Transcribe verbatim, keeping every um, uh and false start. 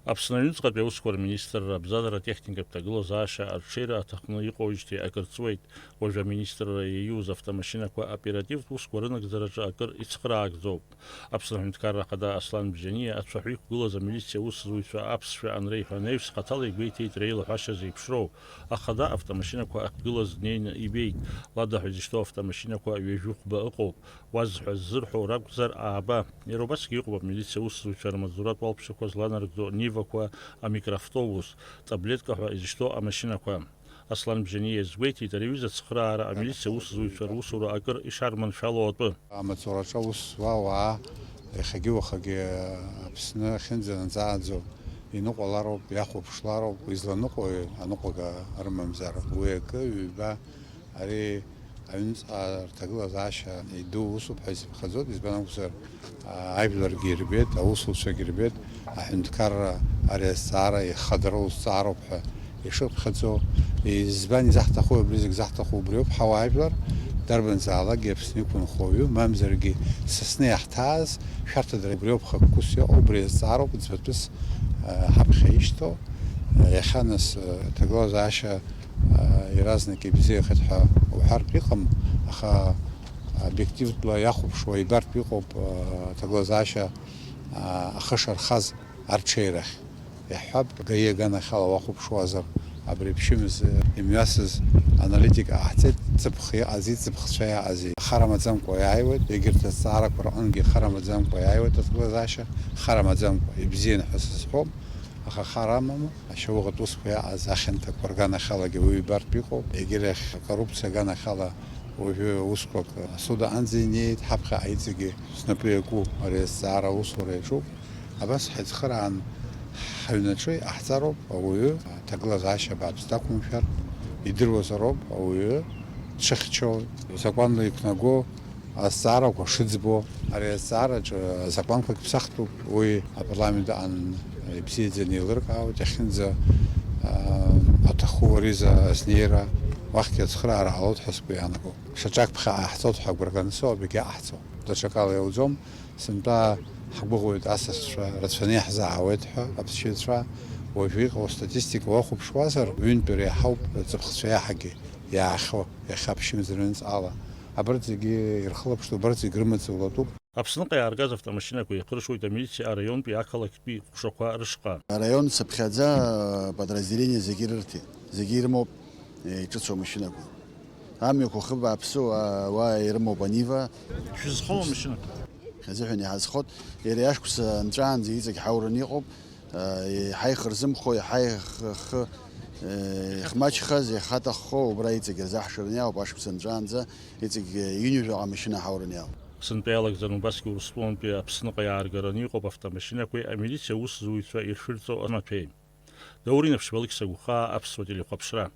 Аԥсны аҩныҵҟатәи аусқәа рминистрра абзазара атехникатә ҭагылазаашьа арҽеира аҭахны иҟоуижьҭеи акыр ҵуеит. Уажәы аминистрра иаиуз автомашьынақәа аоперативтә усқәа рынагӡараҿы акыр ицхыраагӡоуп. Аԥсны Аҳәынҭқарра Ахада Аслан Бжьаниа ацәаҳәа иқәгылаз амилициа усзуҩцәа аԥсшәа анреиҳәа анаҩс хаҭала игәеиҭеит реилаҳәашьа зеиԥшроу. Ахада автомашьынақәа ахьгылаз днеины ибеит. Лада ҳәа изышьҭоу автомашьынақәа ҩажәи хәба ыҟоуп. Уа зҳәа ззырҳәо ракәзар ааба. Иара убасгьы иҟоуп амилициа усзуҩцәа рмаҵзуратә уалԥшьақәа зланаргӡо Нивақәа, амикроавтобус, таблетка ҳәа изышьҭоу амашьынақәа. Аслан Бжьаниа иазгәеиҭеит, ари аҩыза ацхыраара амилициа усзуҩцәа русура акыр ишарманшәало атәы. Амаҵураҿы аус зуа ауаа иахьагьы-уахагьы Аԥсны ахьынӡанаӡааӡо иныҟәалароуп, иахәаԥшлароуп, изланыҟәои аныҟәага рымамзар, уи акы, ҩба, ари аҩныҵҟа рҭагылазаашьа иду усуп ҳәа исыԥхьаӡоит, избан акәзар, а, ажәларгьы ирбеит, аусуцәагьы ирбеит, аҳәынҭқарра ари азҵаара ихадара узҵаароуп ҳәа ишыԥхьаӡо, избан изаҳҭаху, абри зегь заҳҭаху убриоуп, ҳауаажәлар, дарбанзаалакгьы Аԥсны иқәынхо уаҩы, мамзаргьы сасны иаҳҭааз, шәарҭадара убриоуп хықәкыс иҟоу, убри азҵаароуп ӡбатәыс, а, ҳаԥхьа ишьҭоу, а, иахьа нас, а, ҭагылазаашьа, а, иаразнак ибзиахеит ҳәа уҳәартә иҟам, аха обиективтәла иахәаԥшуа ибартә иҟоуп, а, ҭагылазаашьа, а, ахы шархаз арҽеирахь. Иаҳҳәап, ГАИ аганахьала уахәаԥшуазар, абри аԥшьымз имҩасыз аналитика ҟаҳҵеит, ҵыԥх иҟази, ҵыԥхцәа иаҟази. Хара маӡамкәа иааиуеит, егьырҭ азҵаарақәа рҟынгьы хара маӡамкәа иааиуеит аҭагылазаашьа, хара маӡамкәа, ибзиан ҳәа сызҳәом, аха хара амаму, ашьауӷатә усқәа иаҟаз ахьанҭақәа рганахьалагьы уи ибартә иҟоуп, егьырахь акоррупциа аганахьала уажәы усқәак асуд аҟынӡа инеит, ҳаԥхьаҟа иҵегьы снапы иаку ари азҵаара аусура иаҿуп. Абас ҳаицхыраан, ҳаҩнаҿы иҟаҳҵароуп ауаҩы аҭагылазаашьа бааԥс дақәымшәар, идыруазароуп ауаҩы дшыхьчо, закәанла иқәнаго азҵаарақәа шыӡбо. Ари азҵаараҿы азакәанқәагь ԥсахтәуп, уи апарламент аҟан ибзиаӡаны еилыркаауеит, иахьынӡа, аа, аҭаху ариза азнеира, уахьгьы ацхыраара ҟалоит ҳәа сгәы иаанагом. Шьаҿак ԥхьаҟа иаҳҵоит ҳәа агәра ганы сыҟоуп, егьа ҟаҳҵом. Даҽакала иауӡом. Сынтәа ҳгәыӷуеит асасцәа рацәаны иаҳзаауеит ҳәа аԥсшьаҩцәа. Уажәы иҟоу астатистика уахәаԥшуазар, ҩынтәи реиҳауп ҵыԥхцәа иаҳагьы иаахьоу, иахьа аԥшьымз рыҩнуҵҟала. Абарҭ зегьы ирхылаԥшуа, абарҭ зегь рымаҵ улатәуп. Аԥсныҟа иааргаз автомашьынақәа еихыршоит амилициа араионтәи ақалақьтәи ҟәшақәа рышҟа. Араион цыԥхьаӡа, э, подразделение зегьы ирырҭеит, зегьы ирымоуп, э, иҿыцу амашьынақәа. Амҩақәа хыбааԥсуа, уа ирымоуп Анива. Шәызхоу амашьынақәа? Хьазыҳәан иҳазхот, иара иашықәса нҵәаанӡа иҵегь ҳаураны иҟоуп, э, иаҳа ихырзымхо, иаҳа ихы, э, ихмаҷхаз, ихаҭаххо, убра иҵегь рзаҳшараны иаауп, ашықәса нҵәаанӡа иҵегь ҩынҩажәаҟа амашьына ҳаураны иаауп. Сынтәа иалагӡаны убасгьы Урыстәылантәи Аԥсныҟа иааргараны иҟоуп автомашьынақәеи амилициа усзуҩцәа иршәырҵо амаҭәеи. Даур Инаԥшьба, Алықьса Гәхаа, Аԥсуа телехәаԥшра.